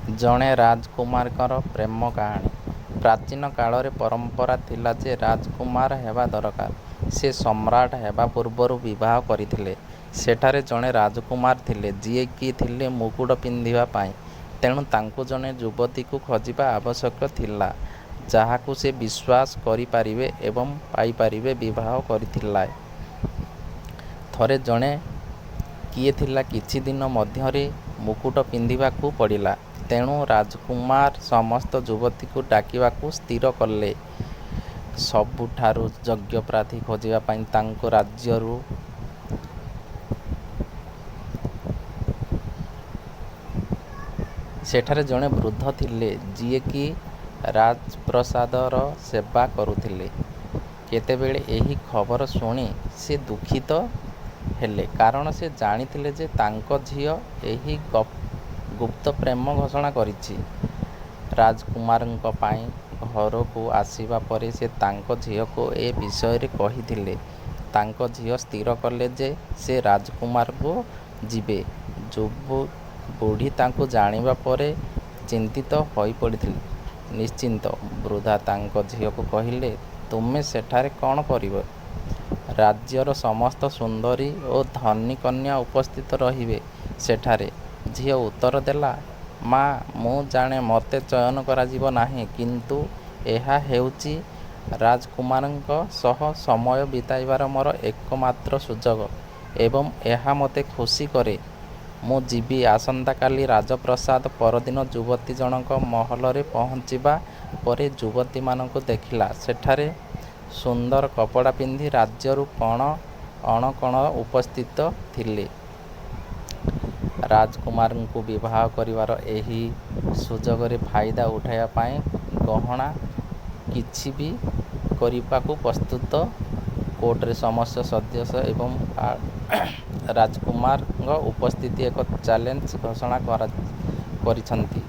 ଜଣେ ରାଜକୁମାରଙ୍କର ପ୍ରେମ କାହାଣୀ। ପ୍ରାଚୀନ କାଳରେ ପରମ୍ପରା ଥିଲା ଯେ ରାଜକୁମାର ହେବା ଦରକାର। ସେ ସମ୍ରାଟ ହେବା ପୂର୍ବରୁ ବିବାହ କରିଥିଲେ। ସେଠାରେ ଜଣେ ରାଜକୁମାର ଥିଲେ ଯିଏକି ଥିଲେ ମୁକୁଟ ପିନ୍ଧିବା ପାଇଁ। ତେଣୁ ତାଙ୍କୁ ଜଣେ ଯୁବତୀକୁ ଖୋଜିବା ଆବଶ୍ୟକ ଥିଲା ଯାହାକୁ ସେ ବିଶ୍ୱାସ କରିପାରିବେ ଏବଂ ପାଇପାରିବେ ବିବାହ କରିଥିଲେ। ଥରେ ଜଣେ କିଏ ଥିଲା କିଛି ଦିନ ମଧ୍ୟରେ ମୁକୁଟ ପିନ୍ଧିବାକୁ ପଡ଼ିଲା। ତେଣୁ ରାଜକୁମାର ସମସ୍ତ ଯୁବତୀଙ୍କୁ ଡାକିବାକୁ ସ୍ଥିର କଲେ। ସବୁଠାରୁ ଯୋଗ୍ୟ ପ୍ରାର୍ଥୀ ଖୋଜିବା ପାଇଁ ତାଙ୍କ ରାଜ୍ୟରୁ। ସେଠାରେ ଜଣେ ବୃଦ୍ଧ ଥିଲେ ଯିଏକି ରାଜପ୍ରାସାଦର ସେବା କରୁଥିଲେ। କେତେବେଳେ ଏହି ଖବର ଶୁଣି ସେ ଦୁଃଖିତ ହେଲେ କାରଣ ସେ ଜାଣିଥିଲେ ଯେ ତାଙ୍କ ଝିଅ ଏହି ଗୁପ୍ତ ପ୍ରେମ ଘୋଷଣା କରିଛି। ରାଜକୁମାରଙ୍କ ପାଇଁ ଘରକୁ ଆସିବା ପରେ ସେ ତାଙ୍କ ଝିଅକୁ ଏ ବିଷୟରେ କହିଥିଲେ। ତାଙ୍କ ଝିଅ ସ୍ଥିର କଲେ ଯେ ସେ ରାଜକୁମାରଙ୍କୁ ଯିବେ। ବୁଢ଼ୀ ତାଙ୍କୁ ଜାଣିବା ପରେ ଚିନ୍ତିତ ହୋଇପଡ଼ିଥିଲେ ନିଶ୍ଚିତ। ବୃଦ୍ଧା ତାଙ୍କ ଝିଅକୁ କହିଲେ, ତୁମେ ସେଠାରେ କ'ଣ କରିବ? ରାଜ୍ୟର ସମସ୍ତ ସୁନ୍ଦରୀ ଓ ଧନୀ କନ୍ୟା ଉପସ୍ଥିତ ରହିବେ ସେଠାରେ। ଝିଅ ଉତ୍ତର ଦେଲା, ମା, ମୁଁ ଜାଣେ ମୋତେ ଚୟନ କରାଯିବ ନାହିଁ କିନ୍ତୁ ଏହା ହେଉଛି ରାଜକୁମାରଙ୍କ ସହ ସମୟ ବିତାଇବାର ମୋର ଏକମାତ୍ର ସୁଯୋଗ ଏବଂ ଏହା ମୋତେ ଖୁସି କରେ। ମୁଁ ଯିବି ଆସନ୍ତାକାଲି ରାଜପ୍ରାସାଦ ପରଦିନ ଯୁବତୀ ଜଣକ ମହଲରେ ପହଞ୍ଚିବା ପରେ ଯୁବତୀମାନଙ୍କୁ ଦେଖିଲା। ସେଠାରେ ସୁନ୍ଦର କପଡ଼ା ପିନ୍ଧି ରାଜ୍ୟରୁ କୋଣ ଅନୁକୋଣରୁ ଉପସ୍ଥିତ ଥିଲେ। ରାଜକୁମାରଙ୍କୁ ବିବାହ କରିବାର ଏହି ସୁଯୋଗର ଫାଇଦା ଉଠାଇବା ପାଇଁ ଗହଣା କିଛି ବି କରିବାକୁ ପ୍ରସ୍ତୁତ। କୋର୍ଟରେ ସମସ୍ତ ସଦସ୍ୟ ଏବଂ ରାଜକୁମାରଙ୍କ ଉପସ୍ଥିତିରେ ଏକ ଚ୍ୟାଲେଞ୍ଜ ଘୋଷଣା କରିଛନ୍ତି।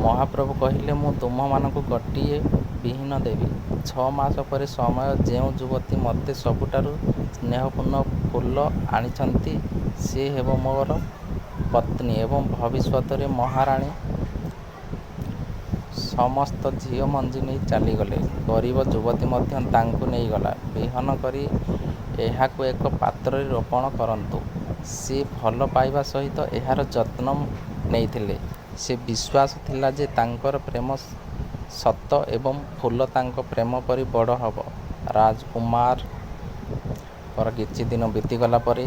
ମହାପ୍ରଭୁ କହିଲେ, ମୁଁ ତୁମ୍ଭମାନଙ୍କୁ ଗୋଟିଏ ବିହନ ଦେବି। 6 ମାସ ପରେ ସମୟ ଯେଉଁ ଯୁବତୀ ମୋତେ ସବୁଠାରୁ ସ୍ନେହପୂର୍ଣ୍ଣ ଫୁଲ ଆଣିଛନ୍ତି, ସେ ହେବ ମୋର ପତ୍ନୀ ଏବଂ ଭବିଷ୍ୟତରେ ମହାରାଣୀ। ସମସ୍ତ ଝିଅ ମଞ୍ଜି ନେଇ ଚାଲିଗଲେ। ଗରିବ ଯୁବତୀ ମଧ୍ୟ ତାଙ୍କୁ ନେଇଗଲା। ବିହନ କରି ଏହାକୁ ଏକ ପାତ୍ରରେ ରୋପଣ କରନ୍ତୁ। ସେ ଭଲ ପାଇବା ସହିତ ଏହାର ଯତ୍ନ ନେଇଥିଲେ। ସେ ବିଶ୍ୱାସ ଥିଲା ଯେ ତାଙ୍କର ପ୍ରେମ ସତ ଏବଂ ଫୁଲ ତାଙ୍କ ପ୍ରେମ ପରି ବଡ଼ ହେବ। ରାଜକୁମାରଙ୍କର କିଛି ଦିନ ବିତିଗଲା ପରେ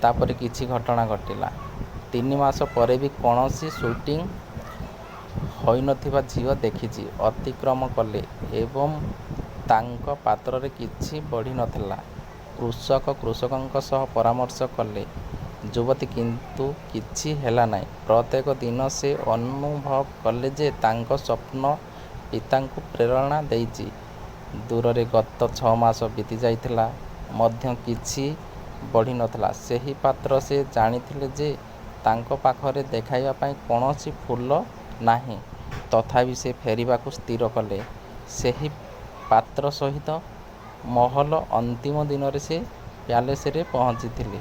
ତା'ପରେ କିଛି ଘଟଣା ଘଟିଲା। 3 ମାସ ପରେ ବି କୌଣସି ସୁଟିଂ ହୋଇନଥିବା ଝିଅ ଦେଖିଛି ଅତିକ୍ରମ କଲେ ଏବଂ ତାଙ୍କ ପାତ୍ରରେ କିଛି ବଢ଼ିନଥିଲା। କୃଷକ କୃଷକଙ୍କ ସହ ପରାମର୍ଶ କଲେ ଯୁବତୀ କିନ୍ତୁ କିଛି ହେଲା ନାହିଁ। ପ୍ରତ୍ୟେକ ଦିନ ସେ ଅନୁଭବ କଲେ ଯେ ତାଙ୍କ ସ୍ୱପ୍ନ ପିତାଙ୍କୁ ପ୍ରେରଣା ଦେଇଛି। ଦୂରରେ ଗତ 6 ମାସ ବିତିଯାଇଥିଲା ମଧ୍ୟ କିଛି ବଢ଼ିନଥିଲା ସେହି ପାତ୍ର ସେ ଜାଣିଥିଲେ ଯେ ତାଙ୍କ ପାଖରେ ଦେଖାଇବା ପାଇଁ କୌଣସି ଫୁଲ ନାହିଁ। ତଥାପି ସେ ଫେରିବାକୁ ସ୍ଥିର କଲେ ସେହି ପାତ୍ର ସହିତ ମହଲ ଅନ୍ତିମ ଦିନରେ ସେ ପ୍ୟାଲେସରେ ପହଞ୍ଚିଥିଲେ।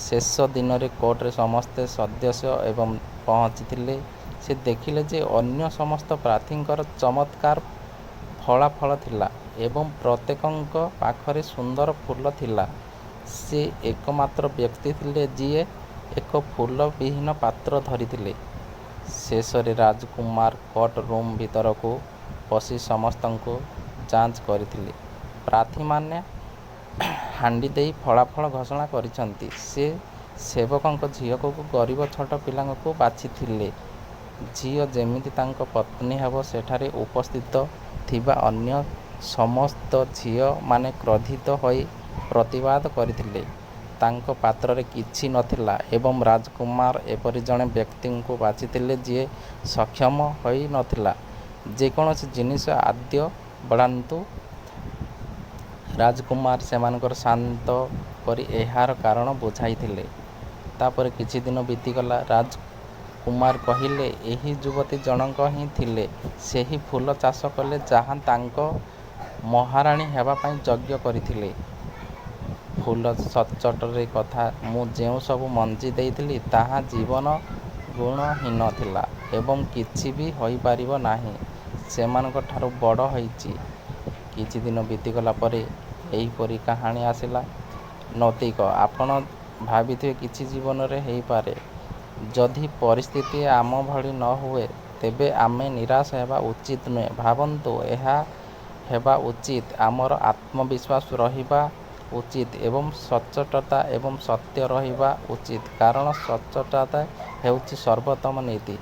ଶେଷ ଦିନରେ କୋର୍ଟରେ ସମସ୍ତ ସଦସ୍ୟ ଏବଂ ପହଞ୍ଚିଥିଲେ। ସେ ଦେଖିଲେ ଯେ ଅନ୍ୟ ସମସ୍ତ ପ୍ରାର୍ଥୀଙ୍କର ଚମତ୍କାର ଫଳାଫଳ ଥିଲା ଏବଂ ପ୍ରତ୍ୟେକଙ୍କ ପାଖରେ ସୁନ୍ଦର ଫୁଲ ଥିଲା। ସେ ଏକମାତ୍ର ବ୍ୟକ୍ତି ଥିଲେ ଯିଏ ଏକ ଫୁଲ ବିହୀନ ପାତ୍ର ଧରିଥିଲେ। ଶେଷରେ ରାଜକୁମାର କୋର୍ଟ ରୁମ୍ ଭିତରକୁ ପଶି ସମସ୍ତଙ୍କୁ ଯାଞ୍ଚ କରିଥିଲେ। ପ୍ରାର୍ଥୀମାନେ ହାଣ୍ଡି ଦେଇ ଫଳାଫଳ ଘୋଷଣା କରିଛନ୍ତି। ସେ ସେବକଙ୍କ ଝିଅକୁ ଗରିବ ଛୋଟ ପିଲାଙ୍କୁ ବାଛିଥିଲେ। ଝିଅ ଯେମିତି ତାଙ୍କ ପତ୍ନୀ ହେବ। ସେଠାରେ ଉପସ୍ଥିତ ଥିବା ଅନ୍ୟ ସମସ୍ତ ଝିଅମାନେ କ୍ରୋଧିତ ହୋଇ ପ୍ରତିବାଦ କରିଥିଲେ। ତାଙ୍କ ପାତ୍ରରେ କିଛି ନଥିଲା ଏବଂ ରାଜକୁମାର ଏପରି ଜଣେ ବ୍ୟକ୍ତିଙ୍କୁ ବାଛିଥିଲେ ଯିଏ ସକ୍ଷମ ହୋଇନଥିଲା ଯେକୌଣସି ଜିନିଷ ଆଦ୍ୟ ବଢ଼ାନ୍ତୁ। ରାଜକୁମାର ସେମାନଙ୍କୁ ଶାନ୍ତ କରି ଏହାର କାରଣ ବୁଝାଇଥିଲେ। ତା'ପରେ କିଛି ଦିନ ବିତିଗଲା। ରାଜକୁମାର କହିଲେ, ଏହି ଯୁବତୀ ଜଣକ ହିଁ ଥିଲେ ସେହି ଫୁଲ ଚାଷ କଲେ ଯାହା ତାଙ୍କୁ ମହାରାଣୀ ହେବା ପାଇଁ ଯୋଗ୍ୟ କରିଥିଲେ। ଫୁଲ ସଚ୍ଚୋଟରେ କଥା, ମୁଁ ଯେଉଁ ସବୁ ମଞ୍ଜି ଦେଇଥିଲି ତାହା ଜୀବନ ଗୁଣହୀନ ଥିଲା ଏବଂ କିଛି ବି ହୋଇପାରିବ ନାହିଁ। ସେମାନଙ୍କଠାରୁ ବଡ଼ ହୋଇଛି। କିଛି ଦିନ ବିତିଗଲା ପରେ ଏହିପରି କାହାଣୀ ଆସିଲା। ନୈତିକ, ଆପଣ ଭାବିଥିବେ କିଛି ଜୀବନରେ ହେଇପାରେ। ଯଦି ପରିସ୍ଥିତି ଆମ ଭଳି ନ ହୁଏ, ତେବେ ଆମେ ନିରାଶ ହେବା ଉଚିତ ନୁହେଁ। ଭାବନ୍ତୁ, ଏହା ହେବା ଉଚିତ। ଆମର ଆତ୍ମବିଶ୍ୱାସ ରହିବା ଉଚିତ ଏବଂ ସଚ୍ଚୋଟତା ଏବଂ ସତ୍ୟ ରହିବା ଉଚିତ କାରଣ ସଚ୍ଚୋଟତା ହେଉଛି ସର୍ବୋତ୍ତମ ନୀତି।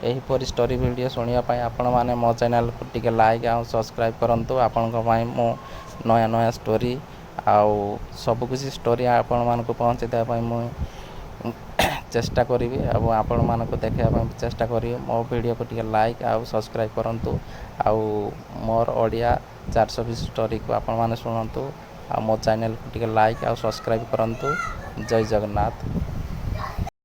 ଏହିପରି ଷ୍ଟୋରି ଭିଡ଼ିଓ ଶୁଣିବା ପାଇଁ ଆପଣମାନେ ମୋ ଚ୍ୟାନେଲକୁ ଟିକେ ଲାଇକ୍ ଆଉ ସବସ୍କ୍ରାଇବ୍ କରନ୍ତୁ। ଆପଣଙ୍କ ପାଇଁ ମୁଁ ନୂଆ ନୂଆ ଷ୍ଟୋରି ଆଉ ସବୁକିଛି ଷ୍ଟୋରି ଆପଣମାନଙ୍କୁ ପହଞ୍ଚାଇ ଦେବା ପାଇଁ ମୁଁ ଚେଷ୍ଟା କରିବି ଏବଂ ଆପଣମାନଙ୍କୁ ଦେଖାଇବା ପାଇଁ ଚେଷ୍ଟା କରିବି। ମୋ ଭିଡ଼ିଓକୁ ଟିକେ ଲାଇକ୍ ଆଉ ସବସ୍କ୍ରାଇବ୍ କରନ୍ତୁ ଆଉ ମୋର ଓଡ଼ିଆ 420 ଷ୍ଟୋରିକୁ ଆପଣମାନେ ଶୁଣନ୍ତୁ ଆଉ ମୋ ଚ୍ୟାନେଲକୁ ଟିକେ ଲାଇକ୍ ଆଉ ସବସ୍କ୍ରାଇବ୍ କରନ୍ତୁ। ଜୟ ଜଗନ୍ନାଥ।